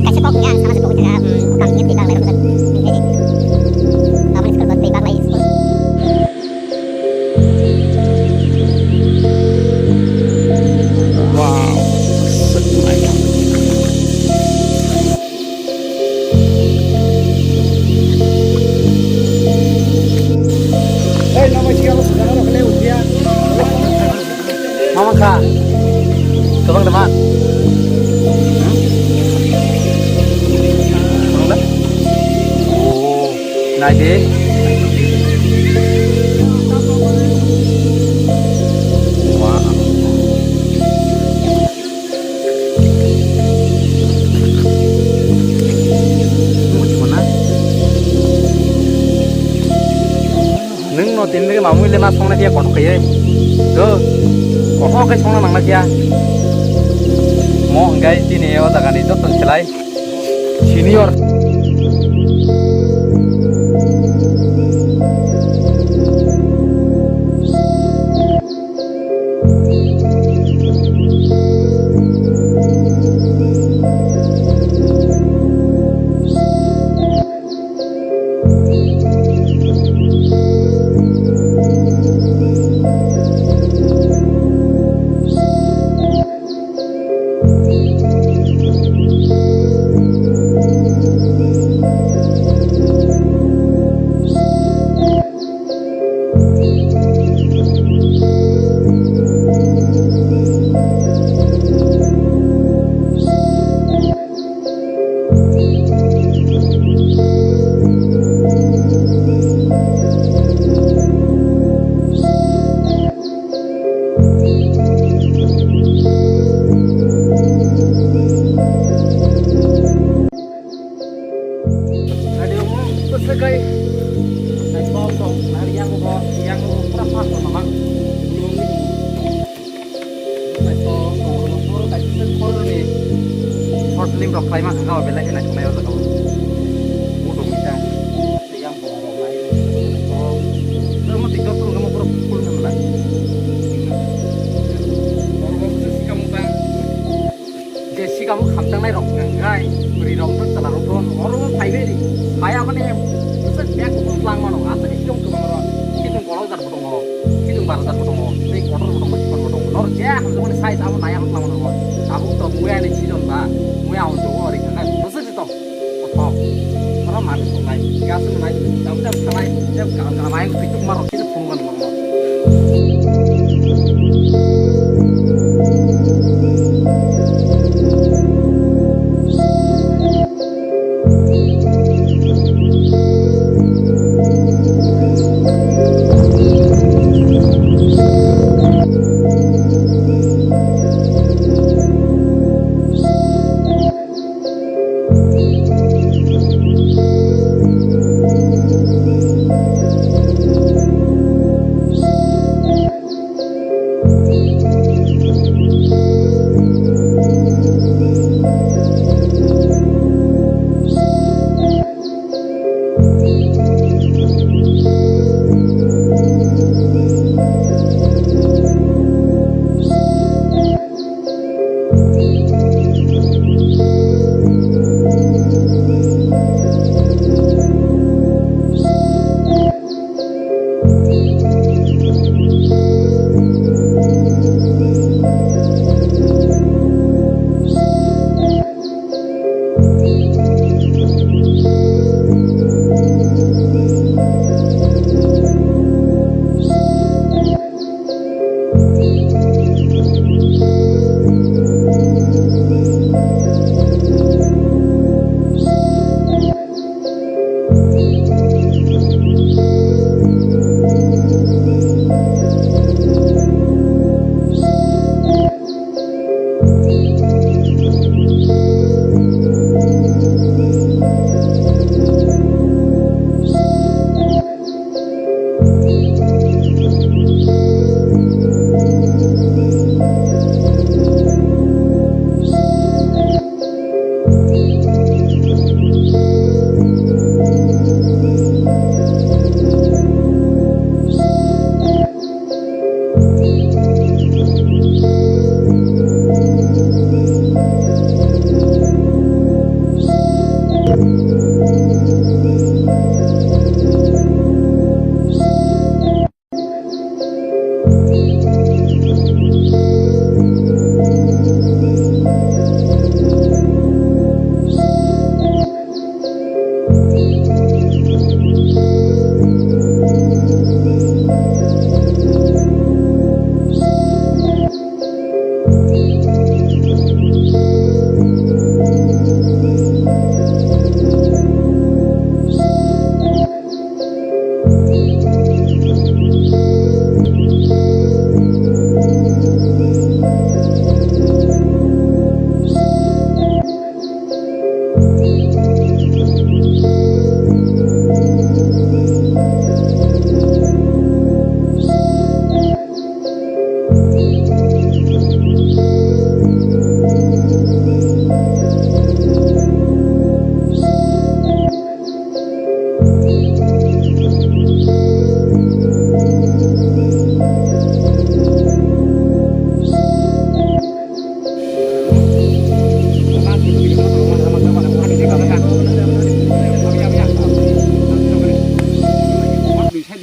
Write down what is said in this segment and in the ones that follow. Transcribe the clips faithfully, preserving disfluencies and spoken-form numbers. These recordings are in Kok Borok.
Kaisa kok hwnwi ang sana se pogwi thangkha, um, bukang hwnwi twi bak lai rwkha, hwnwi di. Tabukni school bo twi bak lai school. Wow. Mama kha. Kabang dama. Kabang da? Oh, nai de. Wow. Nwng no tini ke mamui le ma songna dia kothok kaiye. Do kothok kai songna nangna dia. Mo hingkai tini o jaga ni joto selai. Senior. Adi omo bwswk kai. Nai kok kok, nai yang kok, yang kok pura pas kok mamang. Nai kok kok, oro kaisa khorni short film rok khlai ma kha, belai khe naithoknai o jaga o. Bodong ni ta. Yang kok rok nai. Oro mo TikTok rok mo pura full nang la. Oro mo sikam ta. Je sikamo khamjaknai rok hwnkhe, bwrwi rok wngkha chwla rok bo oro bo phaibai ri. Phai aboni bwswk bag bo kwplangmano, aswk sikam kwbang rok. Khitung kolo jar bo tongo, khitung bar jar bo tongo, tei kotor bo tongo, chikon bo tongo. Norok je hamjakmani size abo naiya kwplangmano rok. Tabuk to muya ni season ba, muya hwn jogo ri hwnkhe bwswk se tong. Kothok. Oro mani tongnai, gas wngnai, jam jam thanai, jam kaham kaham ayang twi tukma rok kisa phunukmani norok.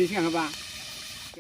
Sing ang ba.